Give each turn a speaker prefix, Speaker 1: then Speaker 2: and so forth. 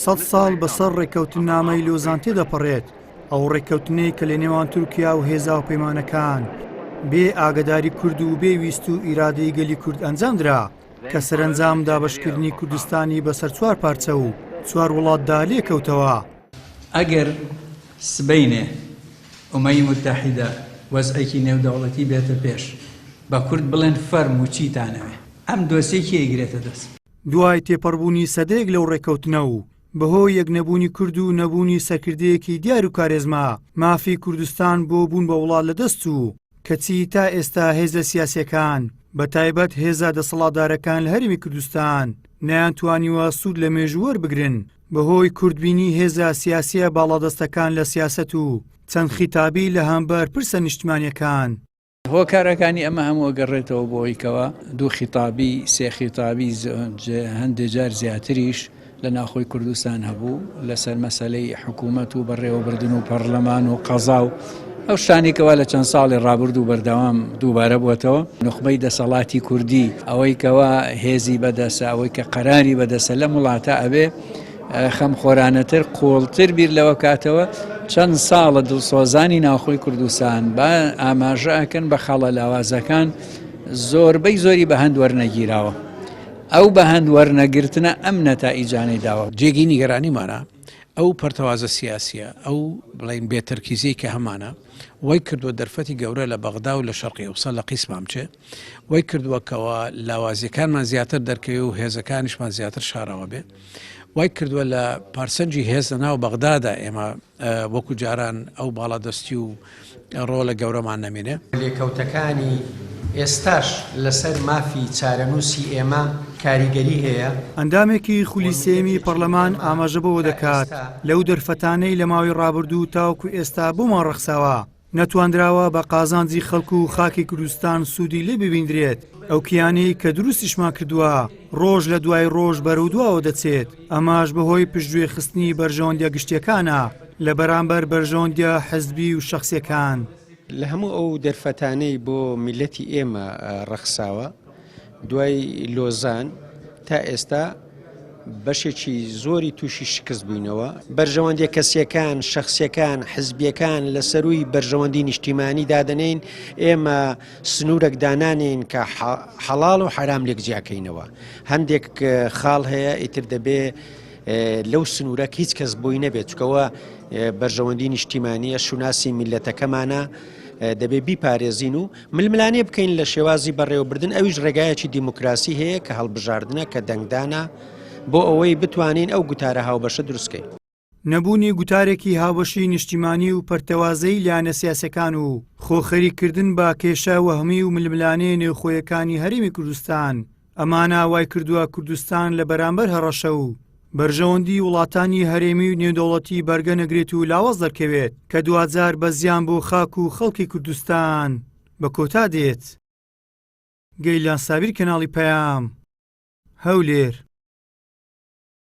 Speaker 1: سەد ساڵ بەسەر ڕێککەوتننامەی لۆزان تێدەپەڕێت، ئەو ڕێککەوتنەی کە لە نێوان تورکیا و هێزە هاوپەیمانەکان بێ ئاگەداری کورد و بێ ویست و ئیرادەی گەلی کورد ئەنجامدرا، کە سەرەنجام دابەشکردنی کوردستانی بەسەر چوار پارچە و چوار وڵاتدا لێکەوتەوە.
Speaker 2: ئەگەر سبەینێ ئومەی موتەحیدە وەزعێکی نێودەوڵەتی بێتە پێش، بە کورد بڵێن فەرموو چیتانەوێ؟ ئەم دۆسیە کێ ئەیگرێتە دەست؟
Speaker 1: دوای تێپەڕبوونی سەدەیەک لەو ڕێککەوتنە و بەهۆی یەکنەبوونی کورد و نەبوونی سەرکردەیەکی دیار و کارێزما، مافی کوردستان بۆ بوون بە وڵات لەدەست چوو، کەچی تا ئێستا هێزە سیاسییەکان، بەتایبەت هێزە دەسەڵاتدارەکان لە هەرێمی کوردستان، نەیانتوانیوە سوود لە مێژوو وەربگرن، بەهۆی کورتبینی هێزە سیاسییە باڵادەستەکان لە سیاسەت و چەند خیتابی لە هەمبەر پرسە نیشتمانییەکان.
Speaker 2: هۆکارەکانی ئەمە هەموو ئەگەڕێتەوە بۆ ئەوەی کەوا دوو خیتابی، سێ خیتابی، هەندێ جار زیاتریش لە ناوخۆی کوردستان هەبوو لەسەر مەسەلەی حکوومەت و بەڕێوەبردن و پەڕلەمان و قەزا و ئەو شتانەی کەوا لە چەند ساڵی ڕابردوو بەردەوام دووبارە بووەتەوە. نوخبەی دەسەڵاتی کوردی ئەوەی کەوا هێزی بەدەستە، ئەوەی کە قەراری بەدەستە لەم وڵاتە ئەبێ خەمخۆرانەتر، قووڵتر بیر لەوە بکاتەوە، چەند ساڵە دڵسۆزانی ناوخۆی کوردستان بە ئاماژە ئەکەن بە خاڵە لاوازەکان، زۆربەی زۆری بە هەند وەرنەگیراوە. ئەو بە هەند وەرنەگرتنە ئەم نەتائیجانەی داوە.
Speaker 3: جێگەی نیگەرانیمانە ئەو پەرتەوازە سیاسیە، ئەو بڵێین بێ تەرکیزیەی کە هەمانە وای کردووە دەرفەتی گەورە لە بەغدا و لە شەرقی ئەوسا لە قیسمان بچێ. وای کردووە کەوا لاوازیەکانمان زیاتر دەرکەوێ و هێزەکانیشمان زیاتر شاراوە بێ وای کردووە لە پارسەنجی هێز لە ناو بەغدادا ئێمە وەکو جاران ئەو باڵادەستی و ڕۆلە گەورەمان نەمێنێ.
Speaker 4: لێکەوتەکانی ئێستاش لەسەر مافی چارەنووسی ئێمە کاریگەری هەیە.
Speaker 1: ئەندامێکی خولی سێیەمی پەڕلەمان ئاماژە بەوە دەکات، لەو دەرفەتانەی لە ماوەی ڕابردوو تاوەکو ئێستا بۆمان ڕەخساوە، نەتواندراوە بە قازانجی خەڵک و خاکی کوردستان سوودی لێ ببیندرێت، ئەو کیانەی کە دروستیشمان کردووە ڕۆژ لە دوای ڕۆژ بەرەو دواوە دەچێت، ئەمەش بەهۆی پشتگوێ خستنی بەرژەوەندیە گشتیەکانە لە بەرامبەر بەرژەوەندیە حزبی و شەخسیەکان.
Speaker 4: لە هەموو ئەو دەرفەتانەی بۆ میللەتی ئێمە ڕەخساوە دوای لۆزان تا ئێستا بەشێکی زۆری تووشی شکست بووینەوە. بەرژەوەندیە کەسیەکان، شەخسیەکان، حزبیەکان لە سەرووی بەرژەوەندی نیشتیمانی دادەنێین، ئێمە سنوورەک دانانێین کە حەڵاڵ و حەرام لێک جیاکەینەوە. هەندێک خاڵ هەیە ئیتر دەبێ لەو سنوورەک هیچ کەس بۆی نەبێت، چونکە بەرژەوەندی نیشتیمانیە، شوناسی میللەتەکەمانە، دەبێ بیپارێزین و ململانێ بکەین لە شێوازی بەڕێوەبردن، ئەویش ڕێگایەکی دیموکراسی هەیە کە هەڵبژاردنە، کە دەنگدانە، بۆ ئەوەی بتوانین ئەو گوتارە هاوبەشە دروست کەین.
Speaker 1: نەبوونی گوتارێکی هاوبەشی نیشتیمانی و پەرتەوازەیی لایەنە سیاسیەکان و خۆ خەریککردن بە کێشە وەهمی و ململانێ نێوخۆیەکانی هەرێمی کوردستان، ئەمانە وای کردووە کوردستان لە بەرامبەر هەڕەشە و بەرژەوەندی وڵاتانی هەرێمی و نێودەوڵەتی بەرگە نەگرێت و لاواز دەرکەوێت کە دواجار بە زیان بۆ خاک و خەڵکی کوردستان بە کۆتا دێت. گەیلان سابیر کەناڵی پەیام، هەولێر.